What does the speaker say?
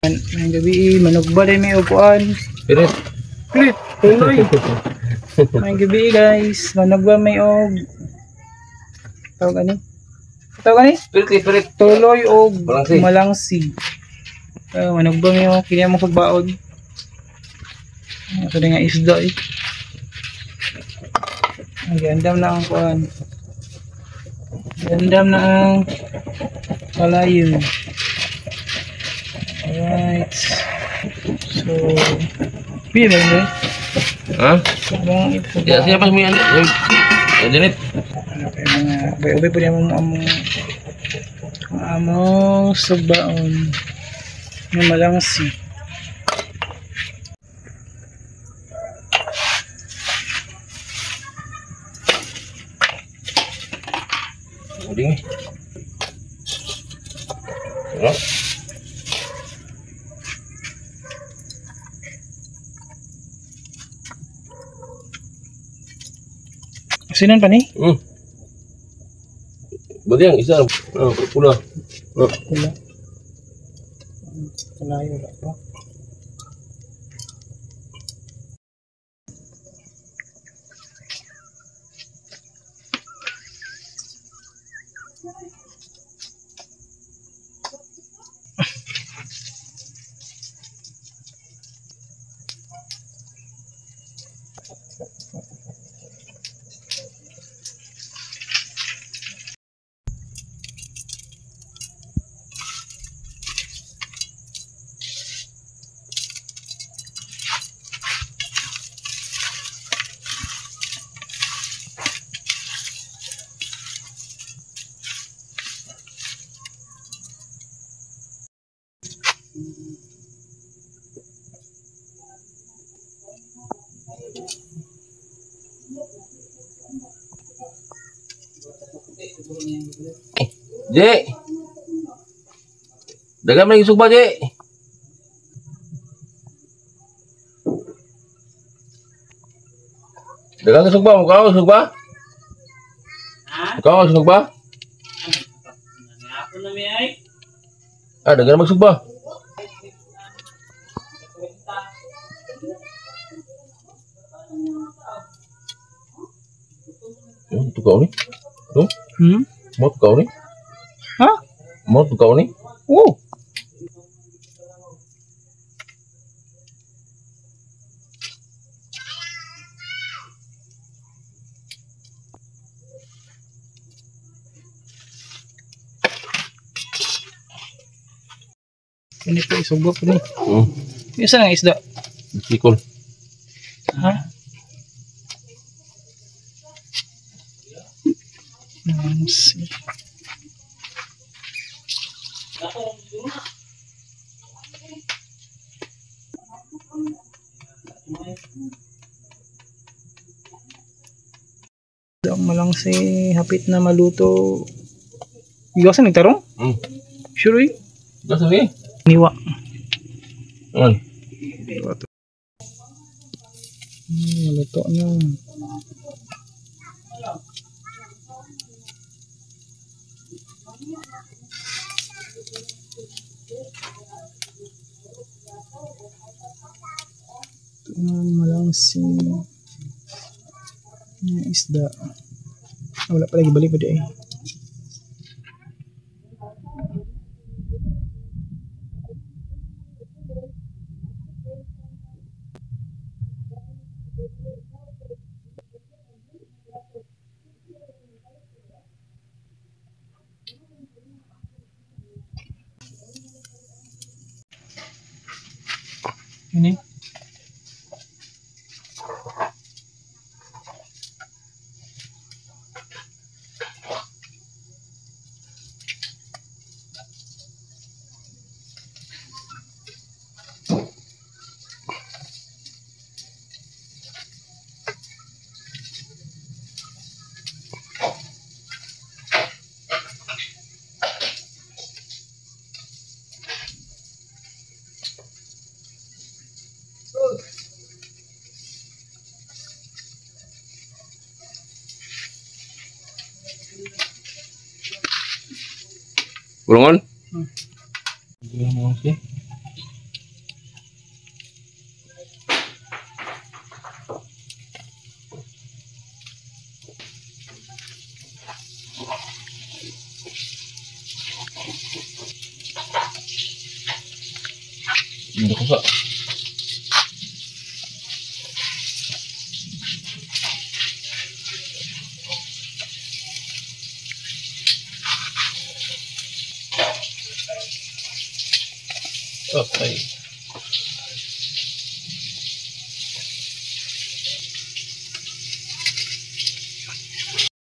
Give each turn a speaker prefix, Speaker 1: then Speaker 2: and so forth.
Speaker 1: Ngayong gabi, manugba din may upuan.
Speaker 2: Pirit.
Speaker 1: Pirit, tuloy. Ngayong gabi guys, manugba may og. Tawag ani? Tawag ani?
Speaker 2: Pirit, pirit.
Speaker 1: Tuloy og
Speaker 2: Malangsi.
Speaker 1: Malangsi. Manugba may og kini mo pagbaon. Ito nga isda eh. Ang gandam na ang kuan. Gandam na ang kalayo. Alright. So, piye ba yun?
Speaker 2: Ha?
Speaker 1: Among ito.
Speaker 2: Ya, siya pas may ano. Ya, dinit.
Speaker 1: Ano kayo mga ubay-ubay po niya among among subaon nga malangsi.
Speaker 2: Uding eh. Ano?
Speaker 1: Sinan pa ni?
Speaker 2: Hmm. Berarti yang isa, oh, pula. Oh.
Speaker 1: Pula. Kalayo wala pa.
Speaker 2: Jek. Dagan may sugba, Jek. Dagan ka sugba, mukha ko sugba?
Speaker 1: Ha?
Speaker 2: Mukha ko sugba?
Speaker 1: Ako na may ay.
Speaker 2: Ah, dagan magsugba. Oh, tukaw ni. Oh?
Speaker 1: Hmm?
Speaker 2: Mo tukaw ni?
Speaker 1: Ha?
Speaker 2: Mo tukaw ni?
Speaker 1: Oh. Ini po isugba po ni.
Speaker 2: Hmm.
Speaker 1: Isa nga isda.
Speaker 2: Sikol.
Speaker 1: Ha? Malangsi. Ang malangsi, hapit na maluto. Igasan ni tarong?
Speaker 2: Hmm.
Speaker 1: Sure eh?
Speaker 2: Gasan eh.
Speaker 1: Niwa.
Speaker 2: Ano?
Speaker 1: Maluto na. Ito na malangsi. Yung isda. Ah, wala pala, gibalik pa di eh. Ini.
Speaker 2: Ulungan?
Speaker 1: Hmm.
Speaker 2: Hindi mo kasi. Hindi ko sa. Okay.